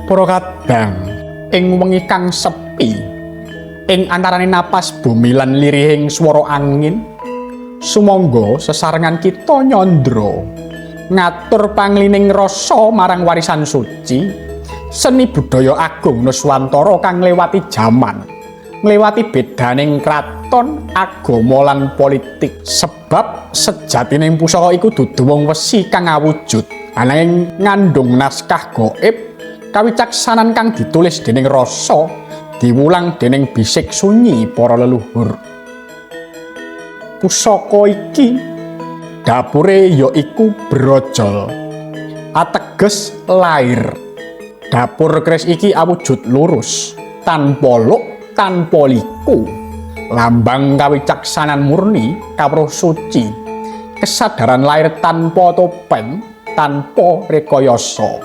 Para kadang ing wengi kang sepi, ing antarane napas bumi lan lirihing swara angin, sumangga sesarengan kita nyandra ngatur panglining rasa marang warisan suci seni budaya agung Nuswantara kang nglewati jaman, nglewati bedaning kraton, agama lan politik. Sebab sejatining pusaka iku dudu wong wesi kang awujud, ananging ngandung naskah gaib kawicaksanan kang ditulis dening rasa, diwulang dening bisik sunyi para leluhur. Pusaka iki dapure ya iku brojol, ateges lair. Dapur keris iki awujud lurus, tanpa luk, tanpa liku. Lambang kawicaksanan murni, kawruh suci, kesadaran lair tanpa topeng, tanpa rekayasa.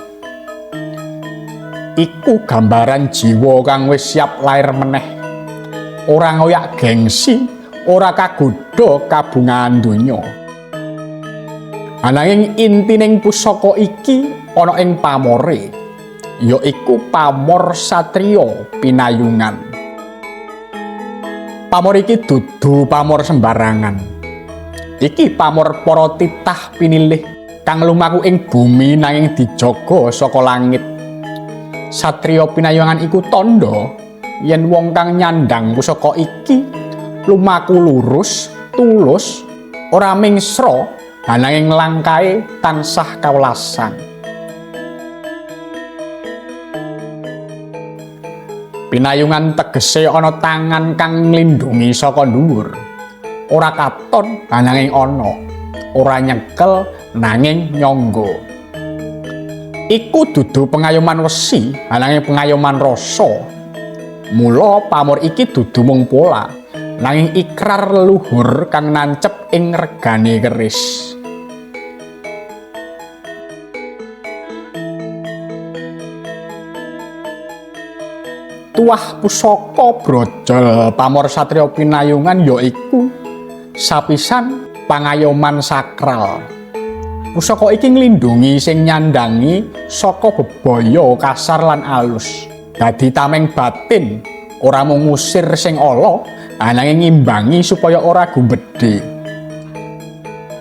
Iku gambaran jiwa kang wis siap lair meneh. Ora ngoyak gengsi, ora kagodha kabungahan donya. Ananging intining pusaka iki ana ing pamore, yaiku pamor satriya pinayungan. Pamor iki dudu pamor sembarangan. Iki pamor para titah pinilih kang lumaku ing bumi nanging dijaga saka langit. Satriya pinayungan iku tandha yen wong kang nyandang pusaka iki lumaku lurus, tulus, ora mingsra, ananging langkahe tansah kawelasan. Pinayungan tegese ana tangan kang nglindungi saka dhuwur. Ora katon ananging ana, ora nyekel nanging nyangga. Iku dudu pengayoman wesi, ananging pengayoman rasa. Mula pamor iki dudu mung pola, nanging ikrar leluhur kang nancep ing regane keris. Tuah pusaka brojol pamor satriya pinayungan yaiku sapisan pangayoman sakral. Pusaka iki nglindungi sing nyandangi saka bebaya kasar lan alus. Dadi tameng batin, ora mung ngusir sing ala, ananging ngimbangi supaya ora gumbedhe.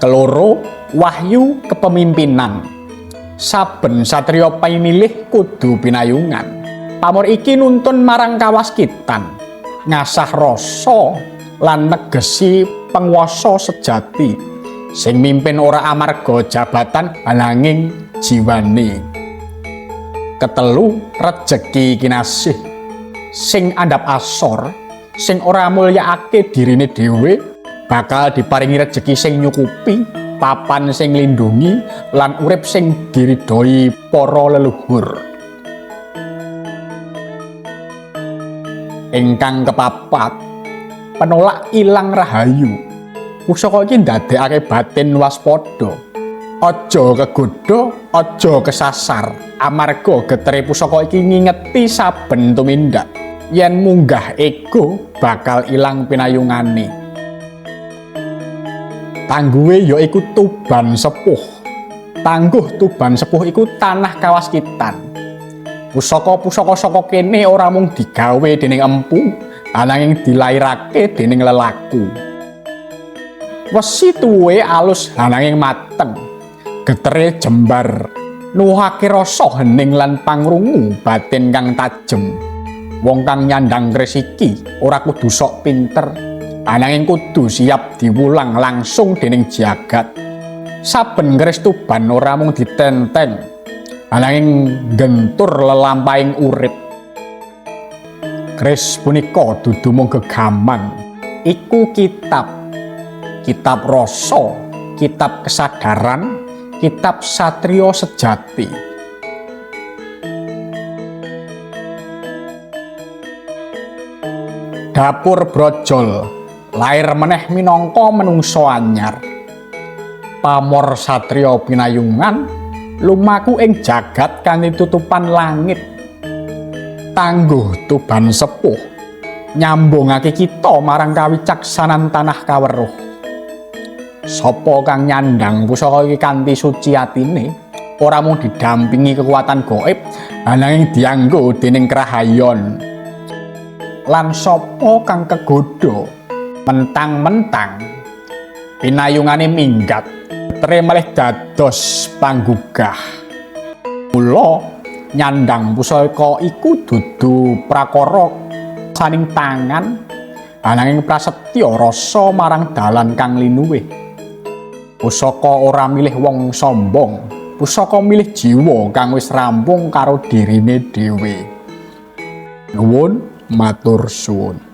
Keloro, wahyu kepemimpinan. Saben satriya pinilih kudu pinayungan. Pamor iki nuntun marang kawaskitan, ngasah rasa lan negesi penguasa sejati sing mimpin ora amarga jabatan ananging jiwane. Ketelu, rejeki kinasih. Sing andhap asor, sing ora mulyakake dirine dhewe, bakal diparingi rejeki sing nyukupi, papan sing nglindungi, lan urip sing diridhoi para leluhur. Ingkang kepapat, penolak ilang rahayu. Pusaka iki ndadekake batin waspada. Aja kegodha, aja kesasar. Amarga getere pusaka iki ngingeti saben tumindak yen munggah ego bakal ilang pinayungane. Tangguhe ya iku Tuban Sepuh. Tangguh Tuban Sepuh iku tanah kawaskitan. Pusaka-pusaka saka kene ora mung digawe dening empu, ananging dilairake dening lelaku. Wesi tuwe alus ananging mateng, getere jembar, nuwuhake rasa hening lan pangrungu batin kang tajem. Wong kang nyandang keris iki ora kudu sok pinter, ananging kudu siap diwulang langsung dening jagat. Saben keris Tuban ora mung ditenteng, ananging gentur lelampahing urip. Keris punika dudu mung gegaman, iku kitab, kitab rasa, kitab kesadaran, kitab satriya sejati. Dapur brojol lair meneh minangka menungso anyar. Pamor satriya pinayungan lumaku ing jagat kanthi tutupan langit. Tangguh Tuban Sepuh nyambungake kita marang kawicaksanan tanah kaweruh. Sapa kang nyandang pusaka iki kanthi suci atine, Ora mung didampingi kekuatan gaib, ananging dianggo dening krahayon. Lan sapa kang kegodha mentang-mentang pinayungane minggat, tere malih dados panggugah. Mula nyandang pusaka iku dudu prakara saning tangan, ananging prasetya rasa marang dalan kang linuwih. Pusaka ora milih wong sombong, pusaka milih jiwa kang wis rampung karo dirine dhewe. Nuwun, matur suwun.